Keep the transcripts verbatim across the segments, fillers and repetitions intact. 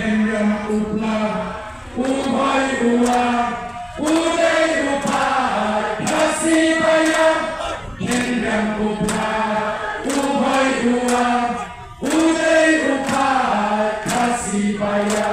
Kynriam u Pla, u Bhoi u Wa, u dei u Pla Khasi Baïa. Kynriam u Pla, u Bhoi u Wa, u dei u Pla Khasi Baïa.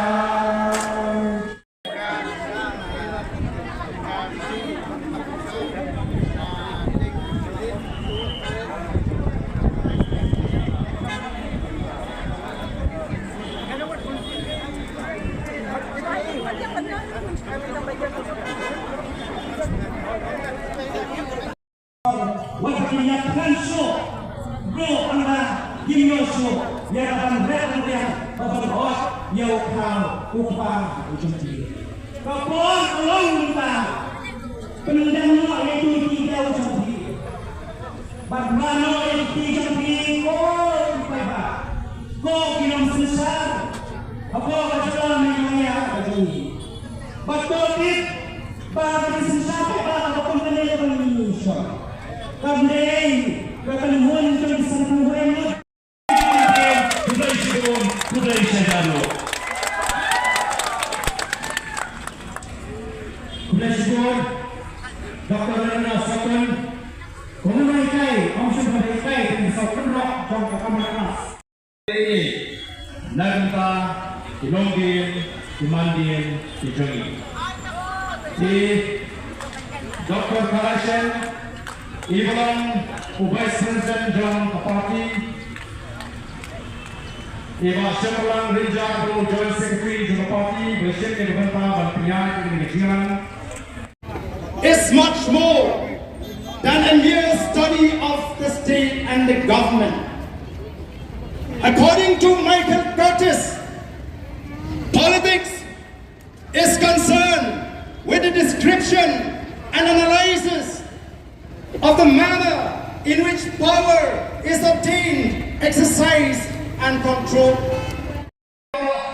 Wat ba kin ïa pyngan shuh briew, ynda kim ïoh shuh ïa ka ban rep ban riang, ba ban hok ïa u khlaw u kpa u jong ki. Ka por ka long mynta, pyndem noh ïa ki ki jong ki, bad mano ïa ki jong ki, ko ki paidbah, ko ki nongsynshar, ha ko ka jylla ne ïa ka jong ngi. Bad to tip ba ka synshar paidbah ka kum kane ka ban ïa shong. Kam dei ka kynhun jong ki synshar paidbah. Khublei shibun, khublei shibun. Khublei shibun, Doctor Rana Sakon. Kumno hikai, ong shibun hikai, kin sa kynroh jong ka kamra klas. Na ka bynta ki longdien, ki mandien, ki jong ngi. I Doctor Kala Shen, i ba long u Vice President jong ka party, i Bah Shemlang Rynjah, u Joint Secretary jong ka party, ba la shim ïa ka bynta ban pynïaid ïa kane ka jingrang. Is much more than a mere study of the state and the government. According to Michael Curtis, politics is concerned with the description and analysis of the manner in which power is obtained, exercised, and controlled.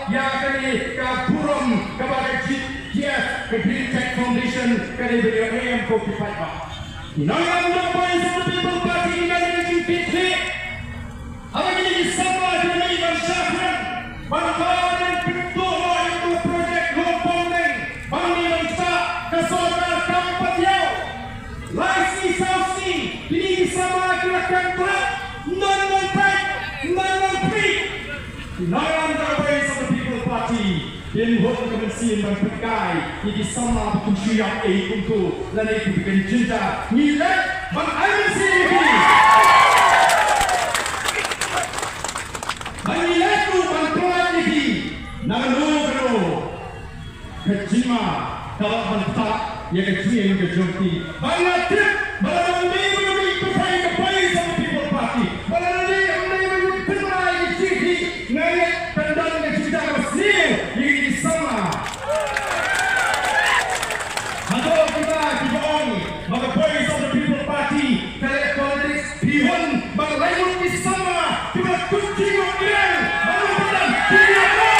Ïa kane ka burom kaba ka G T F, ka Green Tech Foundation, ka dei ba ïa em ko ki paidbah. Ki nongïalam jong ka Voice of the People Party, ngi ïa ka jingpynthikna ha kine ki samla kiba mih ban shah kren, ban ban pynduh ïa u project Lum Pongdeng, ban mih ban shah ka sorkar kam pat ïa u. Lai sngi saw sngi, kine ki samla ki la kren tlot, ym don nongpeit, ym don nongpeit. Ki nongïalam jong ka Voice of the People Party kin hun ka mynsiem ban pynkai ïa ki samla ba kim shu ïap ei kumto lane kiba kin jynjar. Ngi leit ban ai mynsiem ïa ki. Ba ngi leit ruh ban pyllait ïa ki na kano kano ka jingma, ka lah ban ktah ïa ka jingim ka jong ki. Ba nga tip ba lada ym dei ba ngi pyrshah ïa ka Voice of the People Party, ba lada ym dei ba ngi pynbna ïa ka jingim, nga ngeit kan don ka jingïaid sniew ïa ki samla. Hato kita kiba ong ba ka Voice of the People Party ka leh politics, phi hun bad laingut ki samla kiba la kut jingmut ïa ka, ba la pynlong phi ïa ka.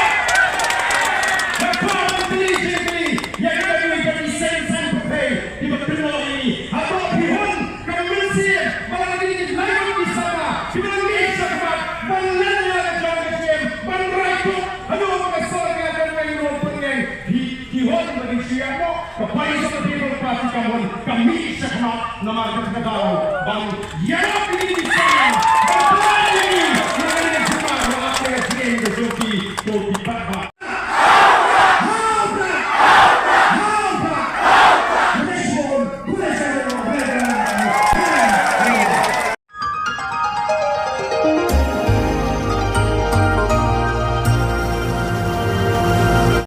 Nga kwah ban kylli jingkylli ïa kita kiba ki seng saiñ pyrthei kiba pynlong ïa ngi. Hato phi hun ka mynsiem ba la ki laingut ki samla kiba la mih shakhmat ban len ïa la ka jong ka jingim, ban rai tuh haduh ba ka sorkar kan ïa ngi ruh pynngeng? Phi, phi hun ba kin shu ïa mo? Ka Voice of the People Party ka mon, ka mih shakhmat namar kata ka daw ban ïarap ïa ki samla.